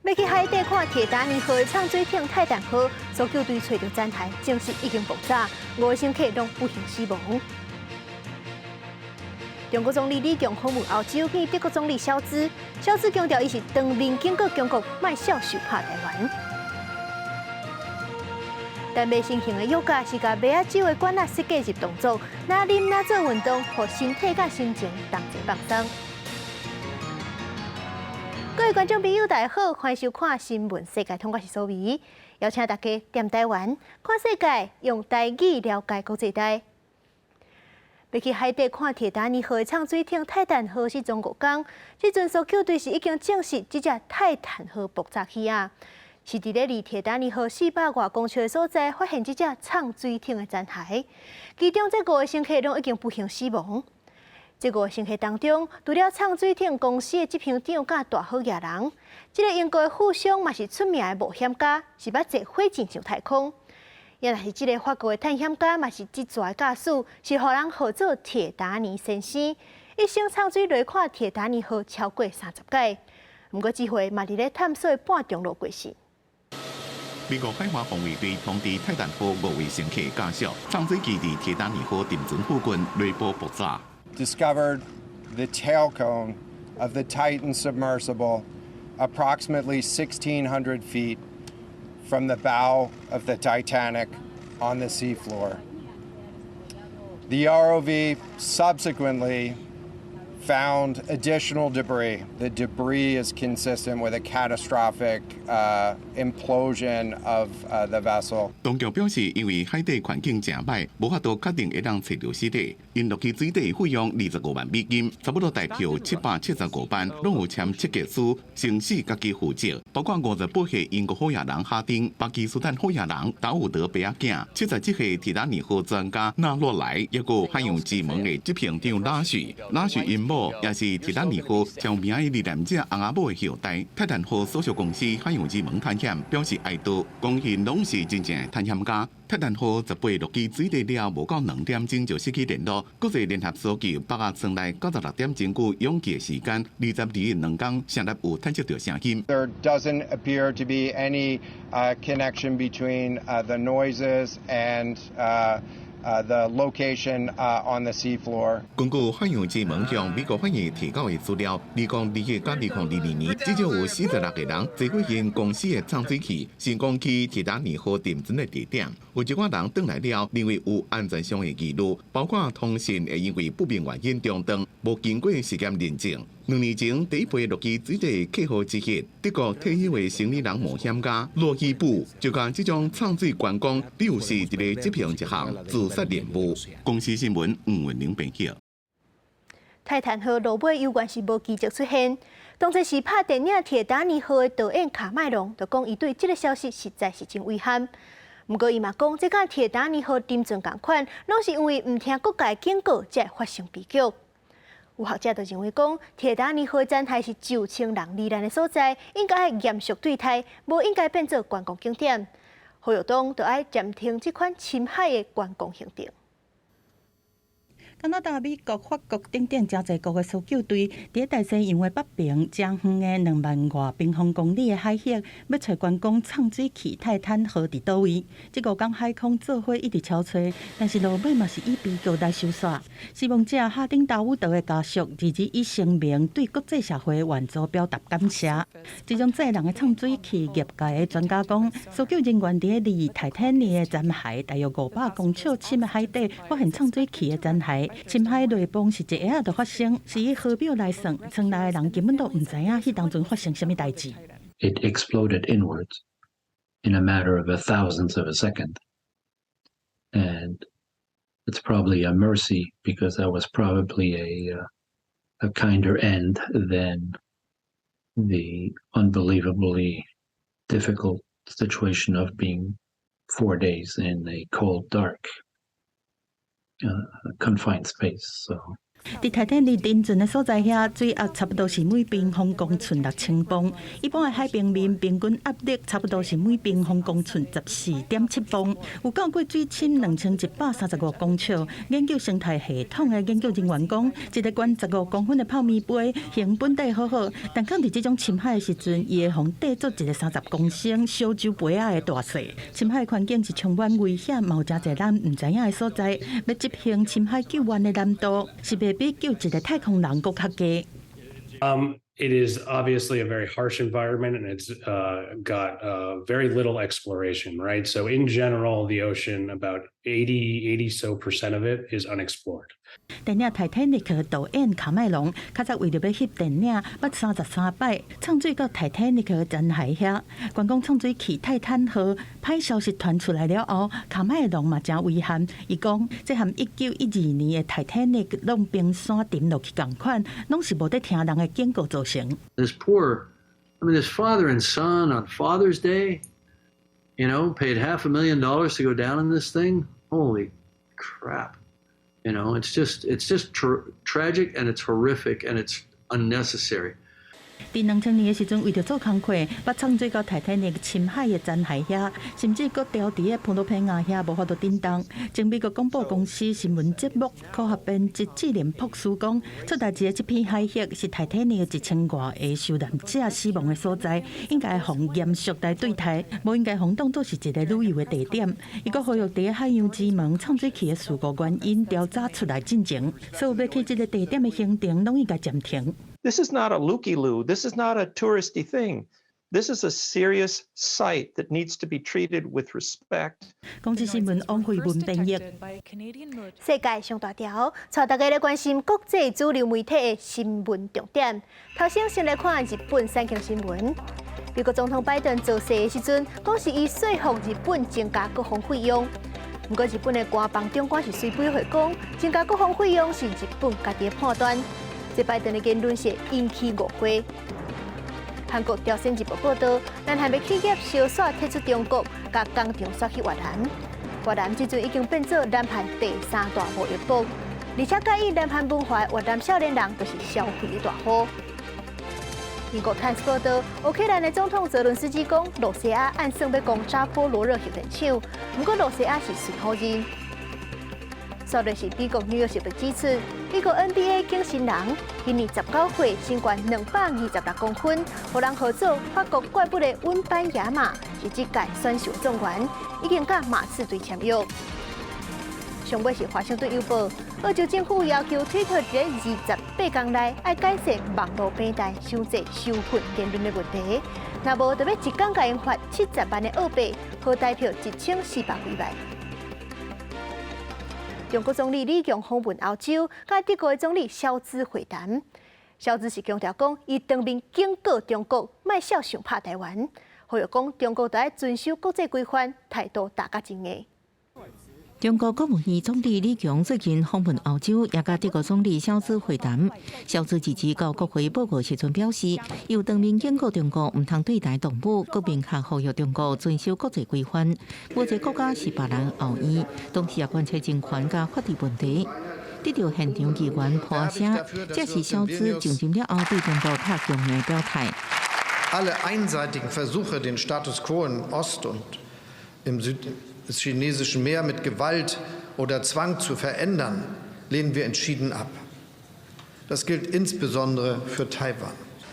欲去海底看鐵達尼號的藏水艇泰坦號，搜救隊揣著殘骸，證實已經爆炸，五个乘客攏不幸死亡。中國總理李強訪問歐洲，見德國總理蕭茲，蕭茲強調伊是當面警告中國，莫痟受拍台灣。但袂成型的瑜伽是共麥仔酒的罐仔設計入動作，若啉若做運動，予身體佮心情同齊放鬆。各位觀眾朋友，大家好，歡迎收看《新聞世界通》，我是蘇美，邀請大家踮台灣看世界，用台語了解國際大。欲去海底看鐵達尼號的藏水艇泰坦號失蹤五工，這陣搜救隊是已經證實這隻泰坦號爆炸去啊！是佇咧離鐵達尼號400外公尺的所在發現這隻藏水艇的殘骸，其中這五个乘客攏已經不幸死亡。這五个乘客當中，除了藏水艇公司的執行長佮大好野人，這个英國的富商嘛是出名的冒險家，是捌坐火箭上太空。也若是這个法國的探險家，嘛是執著的駕駛，是予人號做鐵達尼先生，一生藏水來看鐵達尼號超過30擺。毋過這回嘛佇咧探索的半中路過身。美國海岸防衛隊通知泰坦號五位乘客家屬，藏水器佇鐵達尼號沉船附近內部爆炸。 Discovered the tail cone of the Titan submersible approximately 1,600 feet from the bow of the Titanic on the seafloor. The ROV subsequently found additional debris. The debris is consistent with a catastrophic implosion of the vessel. 當局表示，因為海底環境誠䆀，無法度確定會當揣著屍體。𪜶落去水底費用25萬美金，差不多台票775萬，攏有簽切結書，生死家己負責。包括58歲英國好野人哈丁、巴基斯坦好野人達伍德伯仔囝、77歲鐵達尼號專家納洛萊，抑閣海洋之門的執行長拉許，拉許𪜶某也是鐵達尼號著名的罹難者翁仔某的後代。泰坦號所屬公司海洋之門探險表示哀悼，講𪜶攏是真正的探險家。泰坦號18落去水底了，無夠2點鐘就失去聯絡。國際聯合搜救菝仔艙內96點鐘久擁擠的時間，22日2工，成立有探測著聲音。 There doesn't appear to be any connection between the noises and the location on the seafloor. 根據海洋之門向美國法院提交的資料，2021佮2022年，至少有46個人坐過𪜶公司的藏水器，成功去鐵達尼號沉船的地點。有一寡人轉來了，認為有安全上的疑慮，包括通訊會因為不明原因中斷，無經過實驗認證。2年前第一批落去水底客戶之一，德國退休的生理人冒險家羅伊布，就將這種藏水觀光，比如是佇咧執行一項自殺任務。公視新聞吳文玲編輯。泰坦號落尾猶原是無奇蹟出現，當作是拍電影《鐵達尼號》的導演卡麥隆就講，伊對這个消息實在是真遺憾。毋過伊嘛講，這佮鐵達尼號沉船仝款，攏是因為毋聽各界警告，才會發生悲劇。有學者就認為講，鐵達尼號殘骸是上千人罹難的所在，應該愛嚴肅對待，無應該變做觀光景點。保育黨就愛暫停這款深海的觀光行程。加拿大、美國、法國等等誠濟國的搜救隊，佇大西洋的北邊，誠遠的2萬外平方公里的海域，欲揣觀光藏水器泰坦號佇佗位？這五工海空做伙一直搜揣，但是落尾嘛是以悲劇來收煞。死亡者哈丁達烏德的家屬，二日以聲明對國際社會援助表達感謝。這種載人的藏水器業界的專家講，搜救人員佇離泰坦尼的殘骸大約500公尺深的海底，發現藏水器的殘骸。深海雷崩是一下仔就發生，是以毫秒來算，艙內的人根本都毋知影彼當陣發生啥物代誌。 It exploded inwards in a matter of a thousandth of a second, and it's probably a mercy because that was probably a kinder end than the unbelievably difficult situation of being 4 days in a cold, dark, confined space. So. 佇泰坦尼克沉船的所在遐，水壓差不多是每平方公寸6000磅。一般的海平面平均壓力差不多是每平方公寸14.7磅。有夠過水深2135公尺。研究生態系統的研究人員講，一个懸15公分的泡麵杯，形本底好好，但囥佇這種深海的時陣，伊會予人綴做一个30公升燒酒杯仔的大細。深海環境是充滿危險，嘛有誠濟咱毋知影的所在。欲執行深海救援的難度，是袂比救一个太空人閣較低。 It is obviously a very harsh environment and it's got very little exploration, right? So in general, the ocean, about 80 so percent of it is unexplored. 電影《泰坦尼克》導演卡麥隆，較早為著欲翕電影，捌33擺衝水到泰坦尼克殘骸遐。關講衝水去泰坦號，歹消息傳出來了後，卡麥隆嘛誠遺憾。伊講，這和1912年的泰坦尼克挵冰山沉落去仝款，攏是無咧聽人的警告造成。 This poor, I mean, this father and son on Father's Day, paid half a million dollars to go down in this thing. Holy crap. It's just tragic and it's horrific and it's unnecessary. 佇2000年的時陣，為著做工課，捌衝水到泰坦尼克深海的殘骸遐，甚至閣牢佇个普羅皮亞遐無法度振動。前美國廣播公司新聞節目科學編輯智聯博士講，出代誌的這片海域是泰坦尼克1000外个受難者死亡的所在，應該予嚴肅來對待，無應該予當作是一个旅遊的地點。伊閣呼籲佇海洋之門衝水去的事故原因調查出來進前，所有欲去這个地點的行程攏應該暫停。 This is not a looky-loo. This is not a touristy thing. This is a serious site that needs to be treated with respect. 公視新聞王慧文編譯。世界上大條，帶大家來關心國際主流媒體的新聞重點。頭先先來看日本產經新聞。美國總統拜登造勢的時陣，講是伊說服日本增加國防費用。毋過日本的官房長官是隨回講，增加國防費用是日本家己的判斷。這拜登的言論是引起誤會。韓國朝鮮日報報導，南韓的企業燒紲退出中國，共工廠徙去越南。越南這陣已經變做南韓第三大貿易國，而且佮意南韓文化的越南少年人就是消費的大戶。英國《泰晤士報》報導，烏克蘭的總統澤倫斯基講，露西亞按算欲攻扎波羅熱核電廠，毋過露西亞是隨否認。煞落是美國紐約時報指出，美國 NBA 景新人今年19歲，身懸226公分，予人號做法國怪物的溫班亞馬，是這屆選秀狀元，已經佮馬刺隊簽約。上尾是華盛頓郵報，澳洲政府要求推特佇28工內愛改善網路平台傷濟羞訓言論的問題，若無就欲一工共𪜶罰70萬的澳幣，合台票1400幾萬。中國總理李強訪問歐洲，佮德國的總理蕭茲會談。蕭茲是強調講，伊當面警告中國，莫痟想拍台灣，呼籲講中國著愛遵守國際規範，態度打較真硬。中國國務院總理李強最近訪問歐洲，也佮德國總理蕭茲會談。蕭茲直接到國會報告時陣表示，又當面警告中國毋通對台動武，閣明確呼籲中國遵守國際規範。無一个國家是別人後院，同時也關切人權佮法治問題。得著現場議員破聲，這是蕭茲上任了後對中國較強硬表態。 Alle einseitigen Versuche, den Status quo im Ost- und im Südchinesischen Meer mit Gewalt oder Zwang zu verändern, lehnen wir entschieden ab. Das gilt insbesondere für Taiwan.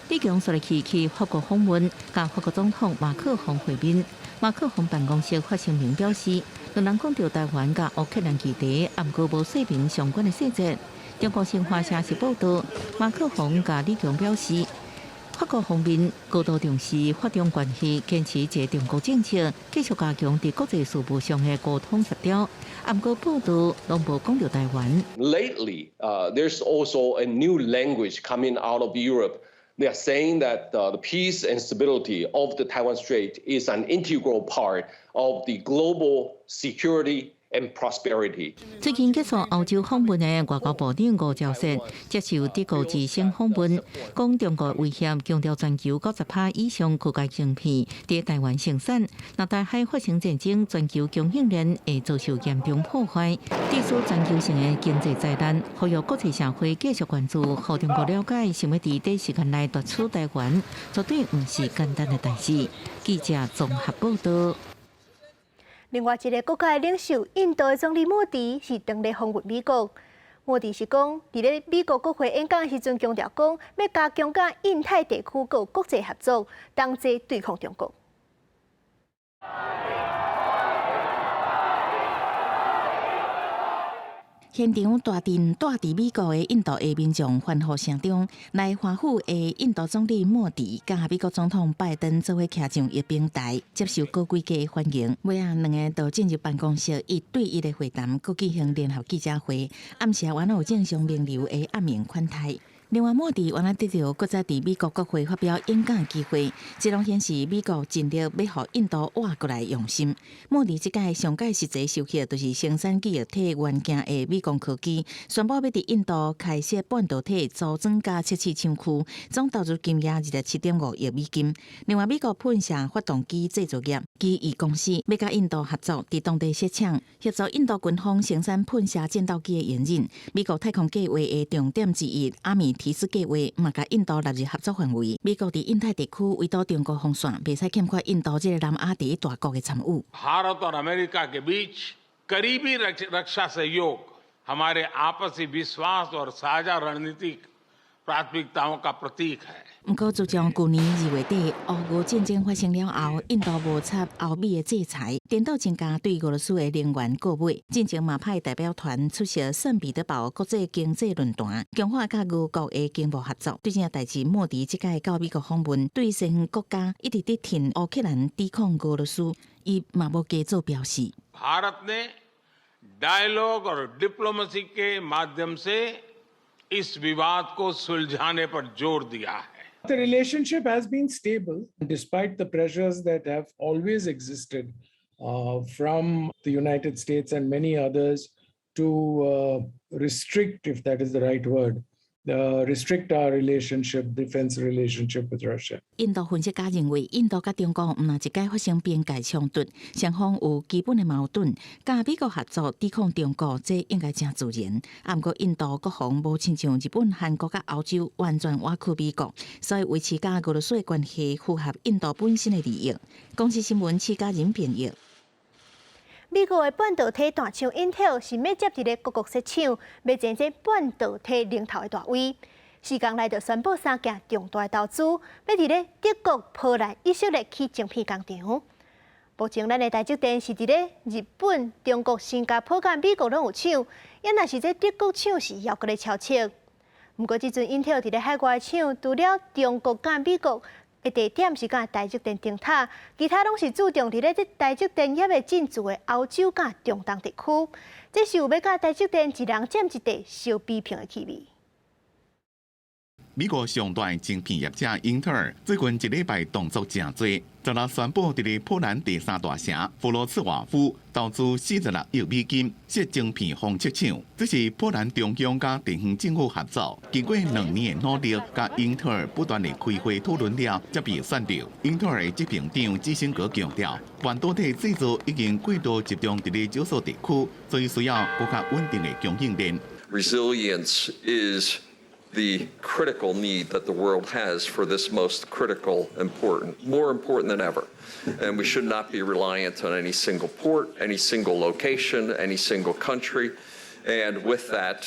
李強煞去法國訪問，佮法國總統馬克宏會面。馬克宏辦公室發聲明表示，兩人講著台灣佮烏克蘭議題，毋過無說明相關的細節。中國新華社是報道，馬克宏佮李強表示，法國方面高度重視法中關係，堅持一個中國政策，繼續加強佇國際事務上的溝通協調。毋過報道攏無講著台灣。 Lately, there's also a new language coming out of Europe. They are saying that the peace and stability of the Taiwan Strait is an integral part of the global security and prosperity. 最近結束歐洲訪問的外交部長吳釗燮接受德國之聲訪問，講中國威脅強調全球90%以上高階晶片佇台灣生產，若台海發生戰爭，全球供應鏈會遭受嚴重破壞，致使全球性的經濟災難。呼籲國際社會繼續關注，予中國了解，想欲佇短時間內奪取台灣，絕對毋是簡單的代誌。記者綜合報道。另外一個國家的領袖，印度的總理莫迪是當咧訪問美國。莫迪是講，佇咧美國國會演講的時陣，強調講欲加強佮印太地區閣國際合作，同齊對抗中國。現場大陣蹛佇美國的印度裔民眾歡呼聲中，來華府的印度總理莫迪佮美國總統拜登做伙徛上閱兵台，接受高規格的歡迎。尾仔兩个就進入辦公室一對一的會談，閣舉行聯合記者會。暗時猶有政商名流的暗暝款待。另外，莫迪原來得著閣再佇美國國會發表演講機會，這攏顯示美國盡力欲予印度活過來用心。莫迪這擺上蓋實際收穫就是生產記憶體元件的美光科技，宣布欲佇印度開設半導體組裝佮測試廠區，總投資金額27.5億美金。另外，美國噴射發動機製造業機翼公司欲佮印度合作，佇當地設廠，協助印度軍方生產噴射戰鬥機的營運。美國太空計畫的重點之一，阿米提斯計畫嘛共印度納入合作範圍。美國佇印太地區圍堵中國防線，袂使欠缺印度這個南亞第一大國的參與。 भारत और अमेरिका के बीच करीबी रक्षा सहयोग हमारे आपसी विश्वास और साझा रणनीतिक प्राथमिकताओं का प्रतीक है。毋過，自從舊年2月底烏俄戰爭發生了後，印度無插歐美的制裁，顛倒增加對俄羅斯的能源購買。進前嘛派代表團出席聖彼得堡國際經濟論壇，強化佮俄國的經貿合作。對這件代誌，莫迪這擺到美國訪問，對西方國家一直佇挺烏克蘭抵抗俄羅斯，伊嘛無加做標示。 भारत ने डायलॉग और डिप्लोमेसी के माध्यम से इस विवाद को सुलझाने पर जोर दिया है。 The relationship has been stable despite the pressures that have always existed from the United States and many others to restrict, if that is the right word, restrict our relationship, defense relationship with Russia. 印度分析家認為，印度佮中國毋但一擺發生邊界衝突，雙方有基本的矛盾，佮美國合作抵抗中國，這應該誠自然。啊，毋過印度國防無親像日本、韓國佮歐洲完全倚靠美國，所以維持佮俄羅斯的關係符合印度本身的利益。公視新聞，施嘉仁編譯。美國的半導體大廠 Intel 是欲接佇咧各國設廠，欲爭這半導體龍頭的大位。時間來就宣布三件重大投資，欲佇咧德國、波蘭、以色列起晶片工廠。目前咱的台積電是佇咧日本、中國、新加坡佮美國攏有廠，也若是這德國廠是猶閣咧悄悄。毋過這陣 Intel 佇咧海外廠，除了中國佮美國的地點是佮台積電頂塔，其他攏是注重佇咧這台積電猶未進駐的歐洲佮中東地區，這是有欲佮台積電一人佔一地相比拼的氣味。美國上大晶片業者英特爾最近一禮拜動作誠濟，昨日宣布佇咧波蘭第三大城弗羅茨瓦夫投資46億美金設晶片封測廠，這是波蘭中央佮地方政府合作，經過2年的努力，佮英特爾不斷的開會討論了，才被選著。英特爾的執行長基辛格強調，半導體製造已經過度集中佇咧少數地區，所以需要閣較穩定的供應鏈。 Resilience is the critical need that the world has for this most critical, important, more important than ever. And we should not be reliant on any single port, any single location, any single country. And with that,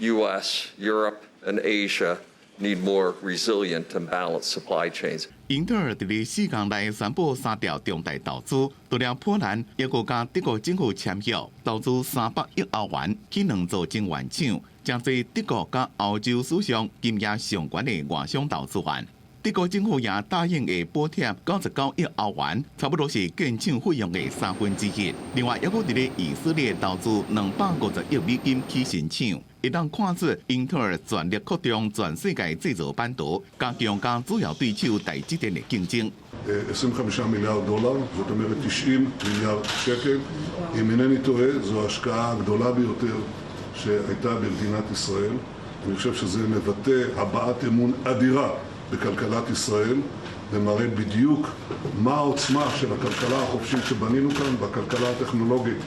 U.S., Europe, and Asia need more resilient and balanced supply chains. 英特爾佇咧4工內宣布三條重大投資，除了波蘭，猶閣佮德國政府簽約，投資300億歐元起兩座晶圓廠，誠濟德國佮歐洲史上金額上懸的外商投資案。德國政府也答應會補貼99億歐元，差不多是建廠費用的1/3。另外，猶閣佇咧以色列投資250億美金起新廠，會當看出英特爾全力擴張全世界製造版圖，加強佮主要對手台積電的競爭。25 מיליארד דולר, זאת אומרת 90 מיליארד שקל. אם אינני טועה, זו ההשקעה הגדולה ביותר שהייתה במדינת ישראל. אני חושב שזה מבטא הבעת אמון אדירה בכלכלת ישראל ומראה בדיוק מה העוצמה של הכלכלה החופשית שבנינו כאן והכלכלה הטכנולוגית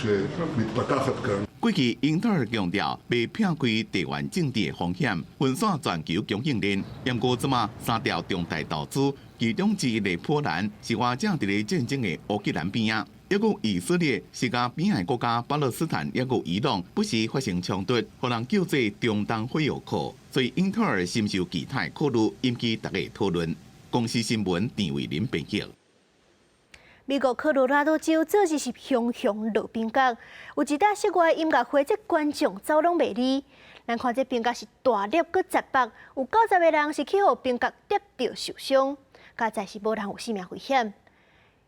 שמתפתחת כאן. 過去英特爾強調欲撇開地緣政治的風險，分散全球供應鏈。毋過這馬三條重大投資，其中之一的波蘭是倚正佇咧戰爭的烏克蘭邊仔，抑閣以色列是佮邊仔國家巴勒斯坦，抑閣伊朗不時發生衝突，予人叫做中東火藥庫。所以英特爾深受其他考慮，引起大家討論。公視新聞陳慧琳編譯。美國科羅拉多州昨日是熊熊落冰角，有一搭室外音樂會，這觀眾走攏袂離。咱看這冰角是大粒閣雜白，有90個人是去予冰角跌著受傷，佳哉是無人有性命危險。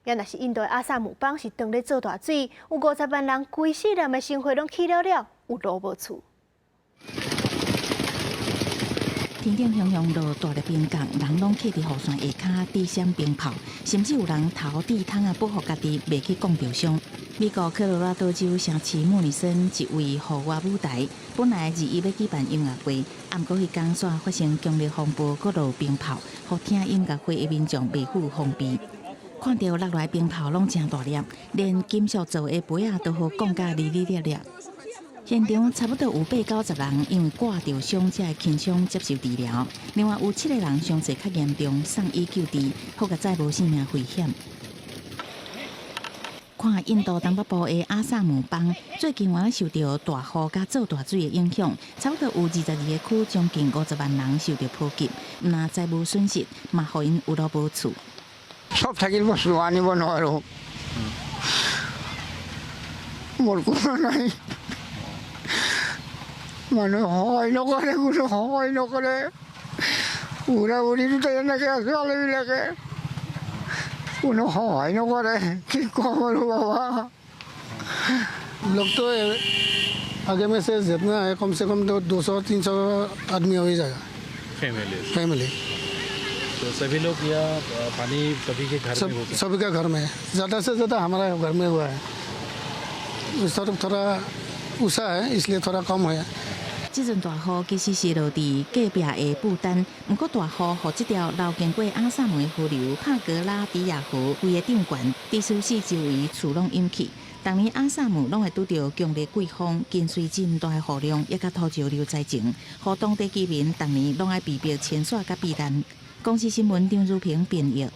也若是印度的阿薩姆邦是當咧做大水，有50萬人規世人的生活攏去了了，有路無厝。天頂熊熊落大粒冰角，人攏徛佇雨傘下跤抵閃冰炮，甚至有人頭戴桶仔保護家己，袂去摃著傷。美國科羅拉多州城市莫里森一位戶外舞台，本來21欲舉辦音樂會，毋過彼工煞發生強烈風暴，閣落冰炮，予聽音樂會的民眾袂赴方便。看著落來冰炮攏誠大粒，連金屬做的杯仔都予摃甲離離裂裂。現場差不多有八九十人因為割著傷才會輕傷接受治療，另外有七個人傷勢較嚴重，送醫救治，好佳哉無性命危險。看印度東北部的阿薩姆邦，最近還受著大雨佮做大水的影響，差不多有22個區，將近50萬人受著波及，毋但財物損失，嘛予𪜶有路無厝。সব থাকিল বস্তু আনিব নোৱাৰোঁ মোৰ কোনো নাই মানুহ সহায় নকৰে কোনো সহায় নকৰে বুঢ়া বুঢ়ী দুটা এনেকৈ আছোঁ ছোৱালীবিলাকে কোনো সহায় নকৰে কি ক'ম আৰু বাবা। लोग तो आगे में से जितना है, कम से कम तो 200-300 आदमी हो ही जाएगा। फैमिली? फैमिली। तो सभी लोग या पानी सभी के घर सब में हो गया? सभी का घर में, ज़्यादा से ज़्यादा हमारा घर में हुआ है। उस तरफ थोड़ा ऊँचा है, इसलिए थोड़ा कम है। 這陣大雨其實是落佇隔壁的不丹，毋過大雨予這條流經過阿薩姆的河流帕格拉迪亞河規个漲懸，致使四周圍厝攏淹去。逐年阿薩姆攏會拄著強烈季風，跟隨真大的雨量，抑佮土石流災情，予當地居民逐年攏愛被迫遷徙佮避難。公視新聞張如平編譯。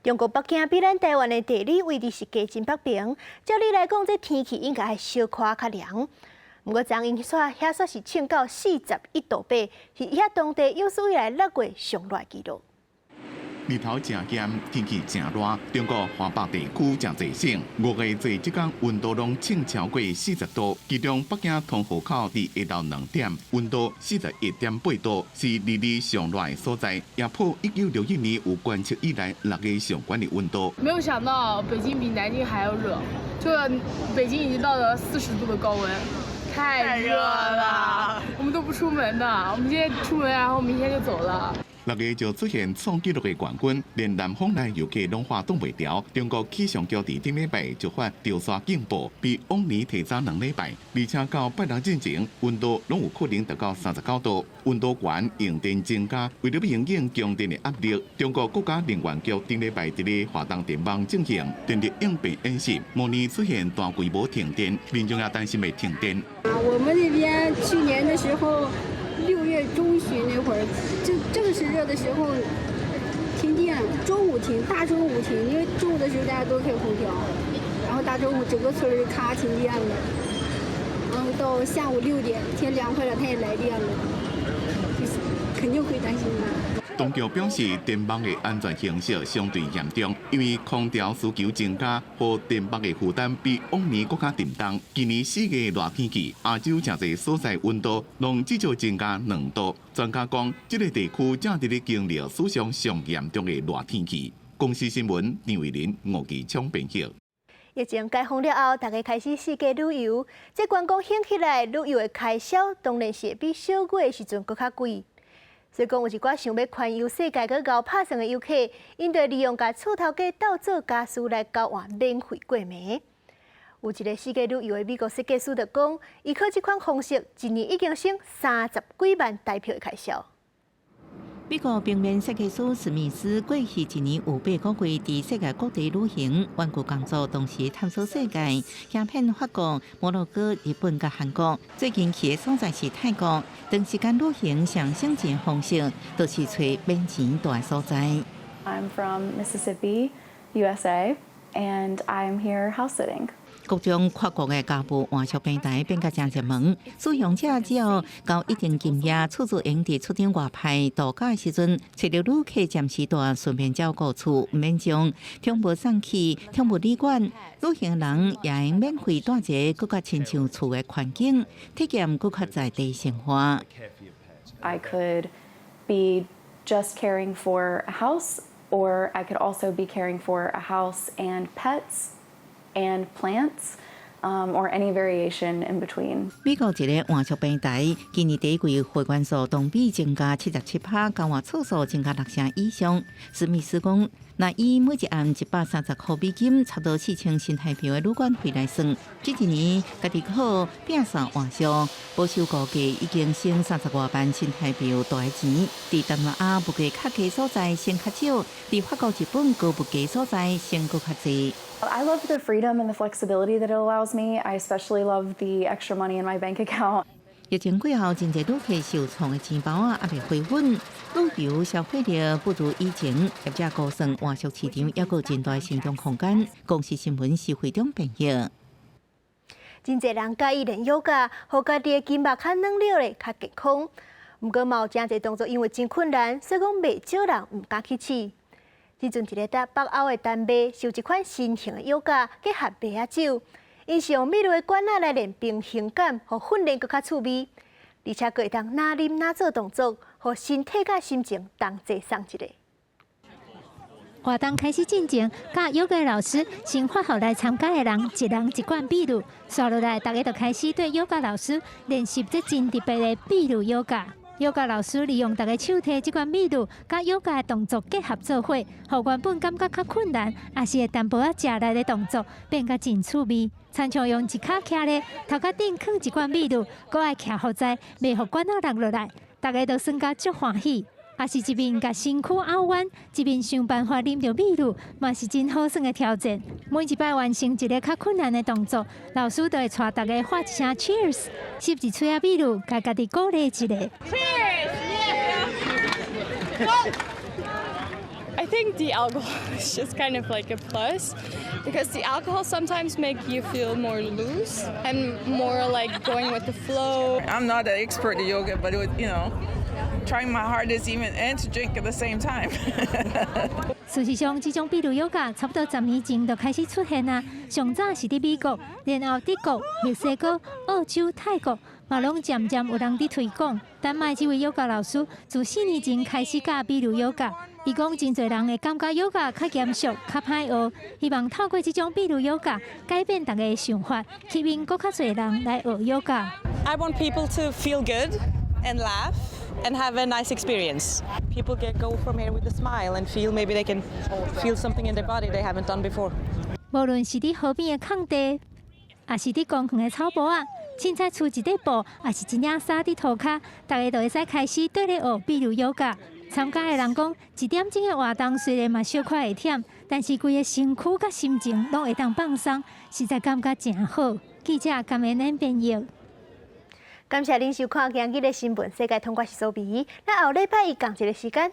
中國北京比咱台灣的地理位置是低真北爿，照理來講，這天氣應該會小可較涼。毋過昨昏煞遐煞是衝到41.8度，是遐當地有史以來6月上熱紀錄。日頭誠炎，天氣誠熱，中國華北地區誠濟省，5月這這工溫度攏衝超過40度，其中北京通河口佇下晝2點，溫度41.8度，是歷歷上熱的所在，也破1961年有觀測以來6月上懸的溫度。沒有想到北京比南京還要熱，就北京已經到了40度的高溫。太熱了，我們都不出門的，我們今天出門，然後明天就走了。6月就出現創紀錄的高溫，連南方來遊客攏話擋袂牢。中國氣象局佇頂禮拜就發潮沙警報，比往年提早2禮拜，而且到拜六進前，溫度攏有可能達到39度，溫度懸，用電增加。為了應應供電的壓力，中國國家能源局頂禮拜佇咧華東電網進行電力應變演習，模擬出現大規模停電，民眾也擔心會停電。我們那邊去年的時候，6月中旬那會兒，就正是熱的時候，停電，中午停，大中午停，因為中午的時候大家都開空調，然後大中午整個村兒咔停電了，然後到下午6點天涼快了，它也來電了，就是肯定會擔心的。當局表示，電網的安全形勢相對嚴重，因為空調需求增加，予電網的負擔比往年閣較沉重。今年4月熱天氣，亞洲誠濟所在溫度攏至少增加2度。專家講，這个地區正佇咧經歷史上上嚴重的熱天氣。公視新聞張慧琳、吳其昌編譯。疫情解封了後，大家開始四界旅遊，這觀光興起來，旅遊的開銷當然是會比小月的時陣閣較貴。所以講有一寡想欲環遊世界閣𠢕拍算的遊客，𪜶就利用共厝頭家當做家私來交換免費過暝。有一个四界旅遊的美國設計師就講，伊靠這款方式，一年已經省三十幾萬台票的開銷。美國平面設計師史密斯過去一年有8個月佇世界各地旅行，玩具工作，同時探索世界，行遍法國、摩洛哥、日本佮韓國。最近去的所在是泰國。長時間旅行上省錢方式，就是揣免錢蹛的所在。 I'm from Mississippi, USA, and I'm here house sitting. 各種跨國的家務換宿平台變甲誠熱門，使用者只要交一定金額，出租營地出張外派度假的時陣，揣著旅客暫時蹛，順便照顧厝，毋免將寵物送去寵物旅館。旅行人也會免費蹛一个閣較親像厝的環境，體驗閣較在地生活。 I could be just caring for a house, or I could also be caring for a house and pets and plants, or any variation in between. 美國一个換宿平台，今年第一季會員數同比增加77%，交換次數增加六成以上。史密斯講，若以每一暗130塊美金，差不多4000新台幣的旅館費來算，這一年家己靠摒掃換宿，保守估計已經省30外萬新台幣大的錢。佇東南亞物價較低所在省較少，佇法國、日本高物價所在省閣較濟。 I love the freedom and the flexibility that it allows me. I especially love the extra money in my bank account. 疫情過後，真濟旅客受創的錢包仔猶未回穩，旅遊消費力不如以前，業者估算換宿市場猶閣有真大成長空間。公視新聞是會長編譯。真濟人佮意練瑜伽，予家己的筋肉較軟了咧，較健康。毋過嘛有誠濟動作因為真困難，所以講袂少人毋敢去試。這陣一个佇北歐的丹麥，有一款新型的瑜伽結合麥仔酒，𪜶是用秘魯的罐仔來練平衡感，予訓練閣較趣味，而且閣會當若啉若做動作，予身體佮心情同齊送一个。活動開始進前，教瑜伽老師先發予來參加的人一人一罐秘魯，紲落來，大家就開始對瑜伽老師練習這真特別的秘魯瑜伽。瑜伽老師利用逐家手提這罐秘魯，佮瑜伽的動作結合做伙，予原本感覺較困難，也是會淡薄仔食力的動作，變甲真趣味。親像用一跤徛咧，頭殼頂囥一罐秘魯，閣愛徛予在，袂予罐仔落落來，逐家都耍甲足歡喜。也是一面共身軀拗彎，一面想辦法啉著秘魯，嘛是真好耍的挑戰。每一擺完成一个較困難的動作，老師就會帶逐家喊一聲 Cheers，吸一喙仔秘魯，共家己鼓勵一下。 Cheers! I think the alcohol is just kind of like a plus because the alcohol sometimes make you feel more loose and more like going with the flow. I'm not an expert at yoga, but it would, trying my hardest even and to drink at the same time. 事實上，這種秘魯瑜伽差不多10年前就開始出現啊。上早是佇美國，然後德國、墨西哥、澳洲、泰國，嘛攏漸漸有人佇推廣。丹麥這位瑜伽老師自4年前開始教秘魯瑜伽，伊講真濟人會感覺瑜伽較嚴肅、較歹學，希望透過這種秘魯瑜伽改變大家的想法，吸引閣較濟人來學瑜伽。 I want people to feel good and laugh and have a nice experience. People get go from here with a smile and feel maybe they can feel something in their body they haven't done before. 無論是佇河邊的空地，抑是佇公園的草埔仔，凊彩鋪一塊布，抑是一領衫佇塗跤，大家就會使開始綴咧學秘魯瑜伽。參加的人講，一點鐘的活動雖然嘛小可會忝，但是規个身軀佮心情攏會當放鬆，實在感覺誠好。記者甘恩恩編譯。感謝恁收看今日的新聞世界通，我是蘇比，咱後禮拜一仝一个時間，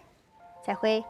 再會。